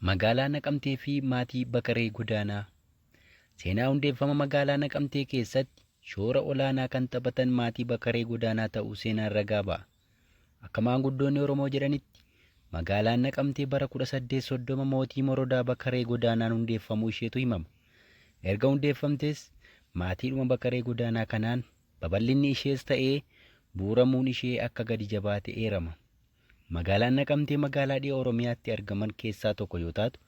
Magaalaa Naqamtee fi maatii Bakaree Godaanaa. Seenaa hundeeffama magaalaa Naqamtee keessatti shoora olaanaa kan taphatan maatii Bakaree Godaanaa ta'uu seenaan ragaa ba'a. Akka maanguddoonni Oromoo jedhanitti magaalaan Naqamtee bara 1830 mootii Morodaa Bakaree Godaanaan hundeeffamuu isheetu himama. Erga hundeeffamtees maatiidhuma Bakaree Godaanaa kanaan babal'inni ishees ta'ee bu'uuramuun ishee akka gadi jabaate eerama. Magaalaan Naqamtee magaalaa dhiha Oromiyaatti argaman keessaa tokko yoo taatu,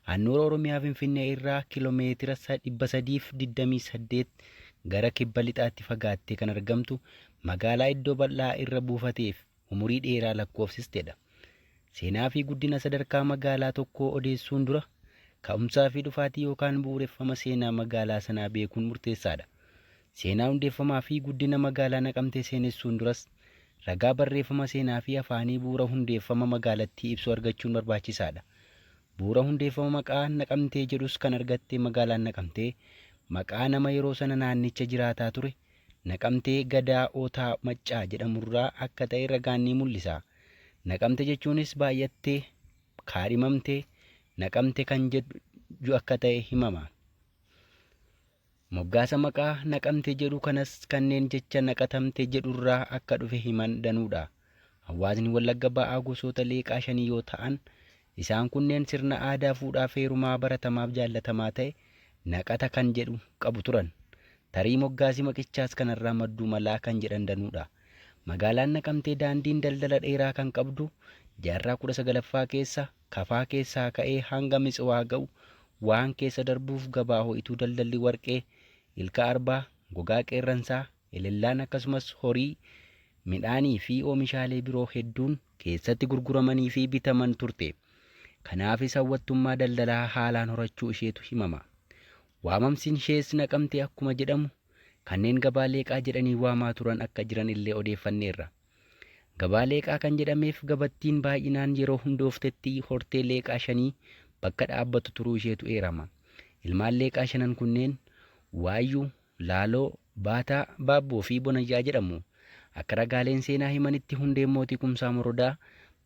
handhuura Oromiyaa Finfinnee irraa kilomeetira 328 gara kibba lixaatti fagaattee kan argamtu magaalaa iddoo bal'aa irra buufateef umurii dheeraa lakkoofsistedha. Seenaa fi guddina sadarkaa magaalaa tokkoo odeessuun dura ka'umsaa fi dhufaatii yookaan bu'uureffama seenaa magaalaa sanaa beekuun murteessaadha. Seenaa hundeeffamaa fi guddina magaalaa Naqamtee seenessuun duras ragaa barreeffama seenaa fi afaanii bu'uura hundeeffama magaalattii ibsu argachuun barbaachisaadha. Bu'uura hundeeffama maqaa Naqamtee jedhus kan argatte magaalaan Naqamtee maqaa nama yeroo sana naannicha jiraataa ture Naqamtee Gadaa Ootaa Maccaa jedhamurraa akka ta'e ragaan ni mul'isa. Naqamte jechuunis baay'attee, kaadhimamtee, naqamte kan jedhu akka ta'e himama. Moggaasa maqaa Naqamte jedhu kanas kanneen jecha naqatamte jedhurraa akka dhufe himan danuudha. Hawaasni Wallagga Ba'aa gosoota leeqaa shanii yoo ta'an, isaan kunneen sirna aadaa fuudhaaf heerumaa baratamaaf jaallatamaa ta'e naqata kan jedhu qabu turan. Tarii moggaasi maqichaas kanarraa madduu malaa kan jedhan danuudha. Magaalaan Naqamtee daandiin daldala dheeraa kan qabdu jaarraa 19ffaa keessa Kafaa keessaa ka'ee hanga Mitsiwaa ga'u waan keessa darbuuf gabaa ho'ituu daldalli warqee, ilka arbaa, gogaa qeerransaa, elellaan akkasumas horii, midhaanii fi oomishaalee biroo hedduun keessatti gurguramanii fi bitaman turte. Kanaafis hawwattummaa daldalaa haalaan horachuu isheetu himama. Waamamsin ishees Naqamtee akkuma jedhamu kanneen gabaa Leeqaa jedhanii waamaa turan akka jiran illee odeeffanneerra. Gabaa Leeqaa kan jedhameef gabattiin baay'inaan yeroo hundooftetti hortee Leeqaa shanii bakka dhaabbatu turuu isheetu eerama. Ilmaan Leeqaa shanan kunneen Waayyuu, Laaloo, Baataa, Baabboo fi Bonayyaa jedhamu. Akka ragaaleen seenaa himanitti hundeen mootii Kumsaa Morodaa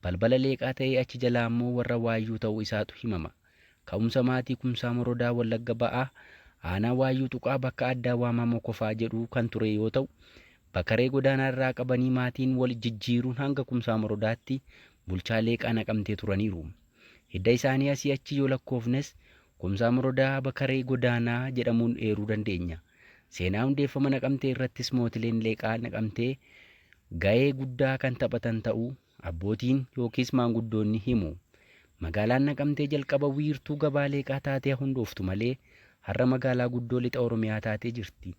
balbala Leeqaa ta'ee achi jalaa ammoo warra Waayyuu ta'uu isaatu himama. Ka'umsa maatii Kumsaa Morodaa Wallagga Ba'aa aanaa Waayyuu Tuqaa bakka addaa Waamaa Mokofaa jedhu kan ture yoo ta'u, Bakaree Godaanaa irraa qabanii maatiin wal jijjiiruun hanga Kumsaa Morodaatti bulchaa Leeqaa Naqamtee turaniiru. Hidda isaanii asii achi yoo lakkoofnes Kumsaa Morodaa Bakaree Godaanaa jedhamuun eeruu dandeenya. Seenaa hundeeffama Naqamtee irrattis mootileen Leeqaa Naqamtee ga'ee guddaa kan taphatan ta'uu abbootiin yookiis maanguddoonni himu. Magaalaan Naqamtee jalqaba wiirtuu gabaa Leeqaa taatee hundooftu malee har'a magaalaa guddoo lixa Oromiyaa taatee jirti.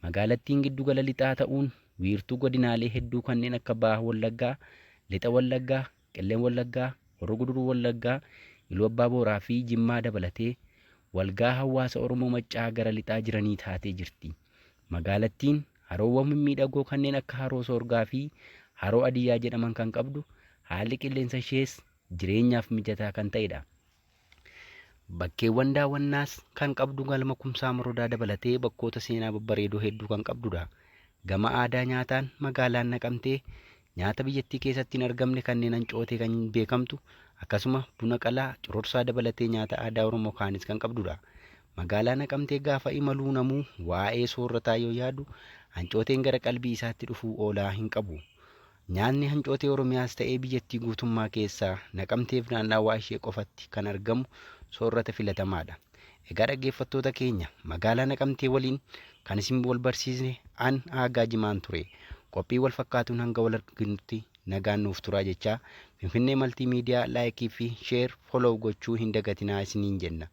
Magaalattiin giddugala lixaa ta'uun wiirtuu godinaalee hedduu kanneen akka Baha Wallaggaa, Lixa Wallaggaa, Qellem Wallaggaa, Horro Guduruu Wallaggaa, Iluu Abbaa Booraa fi Jimmaa dabalatee walgaha hawaasa Oromoo Maccaa gara lixaa jiranii taatee jirti. Magaalattiin haroowwan mimmiidhagoo kanneen akka Haroo Soorgaa fi Haroo Adiyyaa jedhaman kan qabdu, haalli qilleensa ishees jireenyaaf mijataa kan ta'edha. Bakkeewwan daawwannaas kan qabdu galma Kumsaa Morodaa dabalatee bakkoota seenaa babbareedoo hedduu kan qabdudha. Gama aadaa nyaataan magaalaan Naqamtee nyaata biyyattii keessatti hin argamne kanneen ancootee kan beekamtu akkasuma buna qalaa, cororsaa dabalatee nyaata aadaa Oromoo kaanis kan qabdudha. Magaalaa Naqamtee gaafa imaluu namuu waa'ee soorrataa yoo yaadu ancooteen gara qalbii isaatti dhufuu oolaa hin qabu. Nyaatni hancootee Oromiyaas ta'ee biyyattii guutummaa keessaa Naqamteef naannaawaa ishee qofatti kan argamu soorrata filatamaadha. Egaa dhaggeeffattoota keenya magaalaa Naqamtee waliin kan isin wal barsiisne an Aagaa Jimaan ture. Qophii wal fakkaatuun hanga wal arginutti nagaan nuuf turaa jechaa Finfinnee Maltii Miidiyaa laayikii fi sheer follow gochuu hin dagatinaa isiniin jenna.